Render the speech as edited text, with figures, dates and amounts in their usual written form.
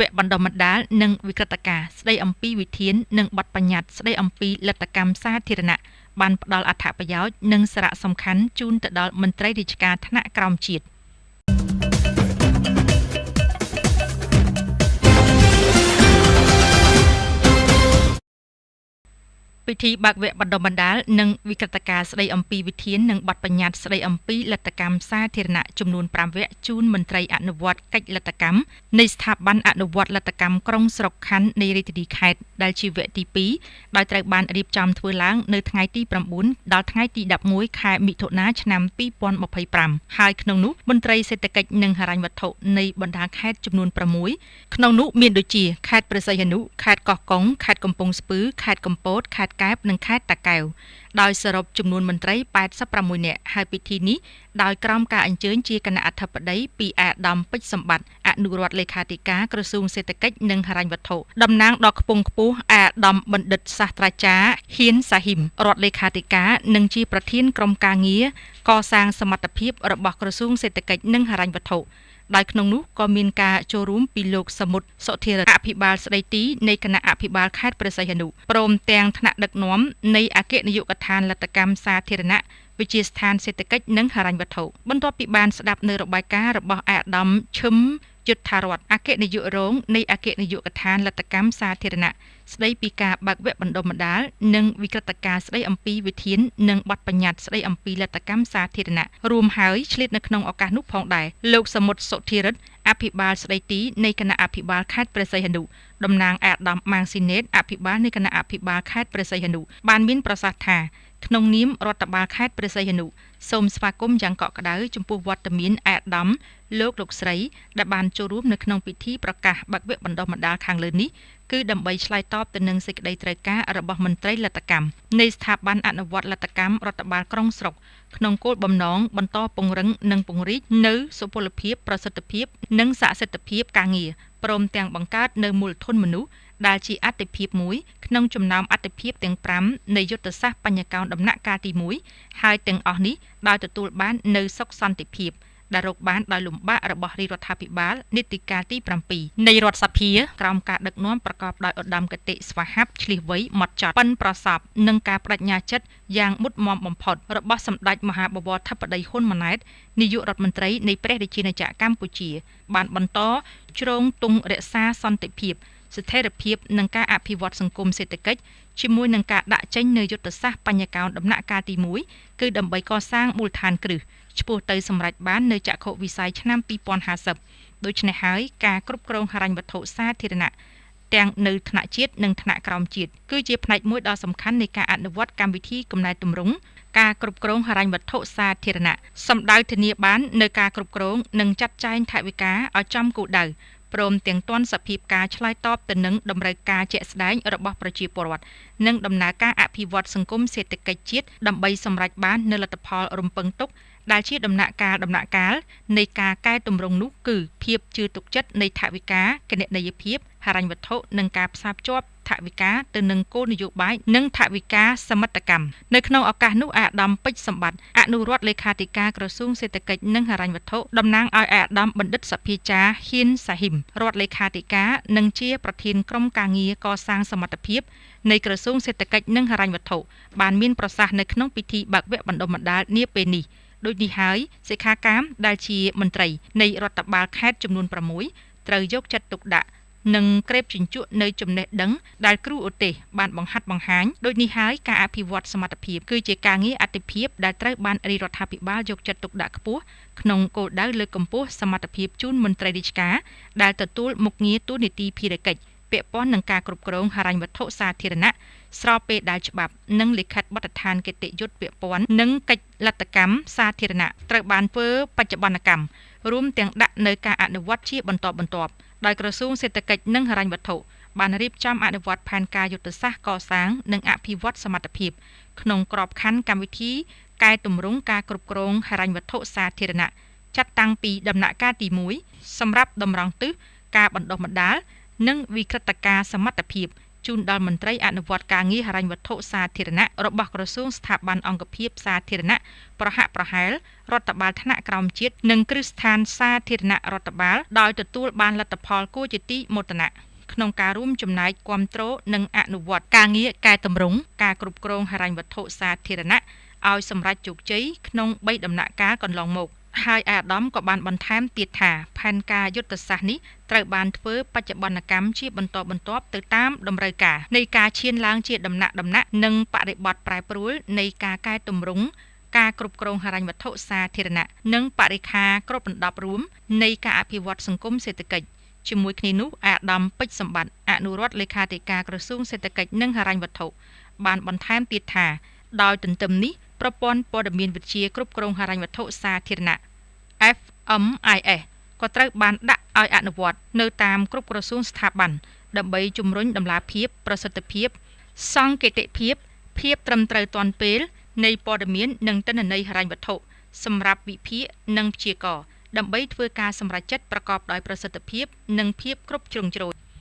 វគ្គបណ្ដុះបណ្ដាល និងវិក្រិតការស្ដីអំពីវិធាន និងបទបញ្ញត្តិស្ដីអំពីលទ្ធកម្មសាធារណៈ បានផ្ដល់អត្ថប្រយោជន៍ និងសារៈសំខាន់ជូនទៅដល់មន្ត្រីរាជការថ្នាក់ក្រោមជាតិ។ ពិធីបើកវគ្គបណ្ដុះបណ្ដាល និងវិក្រិតការស្ដីអំពីវិធាន និងបទបញ្ញត្តិស្ដីអំពីលទ្ធកម្មសាធារណៈចំនួន ៥ វគ្គជូនមន្ត្រីអនុវត្តកិច្ចលទ្ធកម្មនៃស្ថាប័នអនុវត្តលទ្ធកម្មក្រុងស្រុកខណ្ឌនៃរាជធានីខេត្ត ដែលជាវគ្គទី ២ ដោយត្រូវបានរៀបចំធ្វើឡើងនៅថ្ងៃទី ៩ ដល់ថ្ងៃទី ១១ ខែមិថុនា ឆ្នាំ ២០២៥ ហើយក្នុងនោះមន្ត្រីសេដ្ឋកិច្ចនិងហិរញ្ញវត្ថុនៃបណ្ដាខេត្តចំនួន ៦ ក្នុងនោះមានដូចជា ខេត្តព្រះសីហនុ ខេត្តកោះកុង ខេត្តកំពង់ស្ពឺ ខេត្តកំពត ខេត្តកែប និងខេត្តតាកែវ ដោយសរុបចំនួនមន្ត្រី 86 នាក់ ហើយពិធីនេះដោយក្រោមការអញ្ជើញជាគណៈអធិបតីពីឯកឧត្តមពេជ្រសម្បត្តិ អនុរដ្ឋលេខាធិការក្រសួងសេដ្ឋកិច្ចនិងហិរញ្ញវត្ថុ តំណាងដ៏ខ្ពង់ខ្ពស់ឯកឧត្តមបណ្ឌិតសាស្ត្រាចារ្យហ៊ានសាហ៊ីម រដ្ឋលេខាធិការ និងជាប្រធានក្រុមការងារកសាងសមត្ថភាពរបស់ក្រសួងសេដ្ឋកិច្ចនិងហិរញ្ញវត្ថុ ដោយក្នុងនោះក៏មានការចូលរួមពីលោកសមុទ្រសុធិរិទ្ធ អភិបាលស្ដីទីនៃគណៈអភិបាលខេត្តព្រះសីហនុ ព្រមទាំងថ្នាក់ដឹកនាំនៃអគ្គនាយកដ្ឋានលទ្ធកម្មសាធារណៈ វិទ្យាស្ថានសេដ្ឋកិច្ចនិងហិរញ្ញវត្ថុ។ បន្ទាប់ពីបានស្ដាប់នៅរបាយការណ៍របស់ឯកឧត្តមឈឹមយុត្ថារតន៍ អគ្គនាយករងនៃអគ្គនាយកដ្ឋានលទ្ធកម្មសាធារណៈ ស្ដីពីការបើកវគ្គបណ្ដុះបណ្ដាល និងវិក្រិតការស្ដីអំពីវិធាន និងបទបញ្ញត្តិស្ដីអំពីលទ្ធកម្មសាធារណៈរួមហើយ ឆ្លៀតនៅក្នុងឱកាសនោះផងដែរ លោកសមុទ្រសុធិរិទ្ធ អភិបាលស្ដីទីនៃគណៈអភិបាលខេត្តព្រះសីហនុ តំណាងឯកឧត្តមម៉ាងស៊ីណេត អភិបាលនៃគណៈអភិបាលខេត្តព្រះសីហនុ បានមានប្រសាសន៍ថា ក្នុងនាមរដ្ឋបាលខេត្តព្រះសីហនុ សូមស្វាគមន៍យ៉ាងកក់ក្ដៅចំពោះវត្តមានឯកឧត្តមលោកលោកស្រី ដែលបានចូលរួមនៅក្នុងពិធីប្រកាសបើកវគ្គបណ្ដុះបណ្ដាលខាងលើនេះ គឺដើម្បីឆ្លើយតបទៅនឹងសេចក្តីត្រូវការរបស់មន្ត្រីលទ្ធកម្មនៃស្ថាប័នអនុវត្តលទ្ធកម្មរដ្ឋបាលក្រុងស្រុក ក្នុងគោលបំណងបន្តពង្រឹងនិងពង្រីកនូវសុពលភាព ប្រសិទ្ធភាព និងស័ក្តិសិទ្ធិភាពការងារ ព្រមទាំងបង្កើតនូវមូលធនមនុស្សដែលជាអាទិភាពមួយក្នុងចំណោមអាទិភាពទាំង ៥ នៃយុទ្ធសាស្ត្របញ្ញកោណដំណាក់កាលទី ១ ហើយទាំងអស់នេះដោយទទួលបាននូវសុខសន្តិភាព ដែលរកបានដោយលំបាករបស់រាជរដ្ឋាភិបាលនីតិកាលទី ៧ នៃរដ្ឋសភា ក្រោមការដឹកនាំប្រកបដោយឧត្តមគតិស្វាហាប់ ឈ្លាសវៃ ហ្មត់ចត់ ប៉ិនប្រសប់ និងការប្ដេជ្ញាចិត្តយ៉ាងមុតមាំបំផុតរបស់សម្ដេចមហាបវរធិបតីហ៊ុនម៉ាណែត នាយករដ្ឋមន្ត្រីនៃព្រះរាជាណាចក្រកម្ពុជា បានបន្តជ្រងទង់រក្សាសន្តិភាព ស្ថិរភាព និងការអភិវឌ្ឍសង្គមសេដ្ឋកិច្ច ជាមួយនឹងការដាក់ចេញនូវយុទ្ធសាស្ត្របញ្ញកោណដំណាក់កាលទី ១ គឺដើម្បីកសាងមូលដ្ឋានគ្រឹះ ឆ្ពោះទៅសម្រេចបាននូវចក្ខុវិស័យឆ្នាំ ២០៥០ ដូច្នេះហើយការគ្រប់គ្រងហិរញ្ញវត្ថុសាធារណៈទាំងនៅថ្នាក់ជាតិ និងថ្នាក់ក្រោមជាតិ គឺជាផ្នែកមួយដ៏សំខាន់នៃការអនុវត្តកម្មវិធីកំណែទម្រង់ការគ្រប់គ្រងហិរញ្ញវត្ថុសាធារណៈ សម្ដៅធានាបាននូវការគ្រប់គ្រង និងចាត់ចែងថវិកាឲ្យចំគោលដៅ ព្រមទាំងទាន់សភាពការឆ្លើយតបទៅនឹងតម្រូវការជាក់ស្ដែងរបស់ប្រជាពលរដ្ឋ និងដំណើរការអភិវឌ្ឍសង្គមសេដ្ឋកិច្ចជាតិ ដើម្បីសម្រេចបាននូវលទ្ធផលរំពឹងទុក ដែលជាដំណាក់កាលៗនៃការកែទម្រង់នោះគឺ ភាពជឿទុកចិត្តនៃថវិកា គណនេយ្យភាពហិរញ្ញវត្ថុ និងការផ្សារភ្ជាប់ថវិកាទៅនឹងគោលនយោបាយ និងថវិកាសមិទ្ធកម្ម។ នៅក្នុងឱកាសនោះ ឯកឧត្តមពេជ្រសម្បត្តិ អនុរដ្ឋលេខាធិការក្រសួងសេដ្ឋកិច្ចនិងហិរញ្ញវត្ថុ តំណាងឲ្យឯកឧត្តមបណ្ឌិតសភាចារ្យហ៊ានសាហ៊ីម រដ្ឋលេខាធិការ និងជាប្រធានក្រុមការងារកសាងសមត្ថភាពនៃក្រសួងសេដ្ឋកិច្ចនិងហិរញ្ញវត្ថុ បានមានប្រសាសន៍នៅក្នុងពិធីបើកវគ្គបណ្ដុះបណ្ដាលនាពេលនេះ ដូចនេះហើយសិក្ខាកាមដែលជាមន្ត្រីនៃរដ្ឋបាលខេត្តចំនួន ៦ ត្រូវយកចិត្តទុកដាក់ និងក្រេបជញ្ជក់នូវចំណេះដឹងដែលគ្រូឧទ្ទេសបានបង្ហាត់បង្ហាញ ដូចនេះហើយការអភិវឌ្ឍសមត្ថភាពគឺជាការងារអាទិភាពដែលត្រូវបានរាជរដ្ឋាភិបាលយកចិត្តទុកដាក់ខ្ពស់ ក្នុងគោលដៅលើកកម្ពស់សមត្ថភាពជូនមន្ត្រីរាជការដែលទទួលមុខងារតួនាទីភារកិច្ចពាក់ព័ន្ធនឹងការគ្រប់គ្រងហិរញ្ញវត្ថុសាធារណៈ ស្របពេលដែលច្បាប់ និងលិខិតបទដ្ឋានគតិយុត្តពាក់ព័ន្ធនឹងកិច្ចលទ្ធកម្មសាធារណៈត្រូវបានធ្វើបច្ចុប្បន្នកម្ម រួមទាំងដាក់នៅការអនុវត្តជាបន្តបន្ទាប់ ដោយក្រសួងសេដ្ឋកិច្ចនិងហិរញ្ញវត្ថុបានរៀបចំអនុវត្តផែនការយុទ្ធសាស្ត្រកសាង និងអភិវឌ្ឍសមត្ថភាព ក្នុងក្របខ័ណ្ឌកម្មវិធីកែទម្រង់ការគ្រប់គ្រងហិរញ្ញវត្ថុសាធារណៈ ចាប់តាំងពីដំណាក់កាលទី ១ សម្រាប់តម្រង់ទិស ការបណ្ដុះបណ្ដាល និងវិក្រិតការសមត្ថភាព ជូនដល់មន្ត្រីអនុវត្តការងារហិរញ្ញវត្ថុសាធារណៈរបស់ក្រសួងស្ថាប័នអង្គភាពសាធារណៈប្រហាក់ប្រហែលរដ្ឋបាលថ្នាក់ក្រោមជាតិនិងគ្រឹះស្ថានសាធារណៈរដ្ឋបាលដោយទទួលបានលទ្ធផលគួរជាទីមោទនៈក្នុងការរួមចំណែកគាំទ្រនិងអនុវត្តការងារកែតម្រង់ការគ្រប់គ្រងហិរញ្ញវត្ថុសាធារណៈឲ្យសម្រេចជោគជ័យក្នុង3ដំណាក់កាលកន្លងមកហើយអាដាមក៏បានបន្ថែមទៀតថាផែនការយុទ្ធសាស្ត្រនេះត្រូវបានធ្វើបច្ចុប្បន្នកម្មជាបន្តបន្ទាប់ទៅតាមតម្រូវការនៃការឈានឡើងជាដំណាក់ដំណាក់និងបរិបទប្រែប្រួលនៃការកែតម្រង់ការគ្រប់គ្រងហិរញ្ញវត្ថុសាធារណៈនិងបរិខាគ្រប់ដណ្ដប់រួមនៃការអភិវឌ្ឍសង្គមសេដ្ឋកិច្ចជាមួយគ្នានោះអាដាមពេជ្រសម្បត្តិអនុរដ្ឋលេខាធិការក្រសួងសេដ្ឋកិច្ចនិងហិរញ្ញវត្ថុបានបន្ថែមទៀតថាដោយទន្ទឹមនេះប្រព័ន្ធព័ត៌មានវិទ្យាគ្រប់គ្រងហិរញ្ញវត្ថុសាធារណៈ FMIS ក៏ត្រូវបានដាក់ឲ្យអនុវត្តនៅតាមគ្រប់ក្រសួងស្ថាប័នដើម្បីជំរុញតម្លាភាពប្រសិទ្ធភាពសង្កេតិភាពភាពត្រឹមត្រូវទាន់ពេលនៃព័ត៌មាននិងទិន្នន័យហិរញ្ញវត្ថុសម្រាប់វិភាគនិងព្យាករណ៍ដើម្បីធ្វើការសម្រេចចិត្តប្រកបដោយប្រសិទ្ធភាពនិងភាពគ្រប់ជ្រុងជ្រោយ។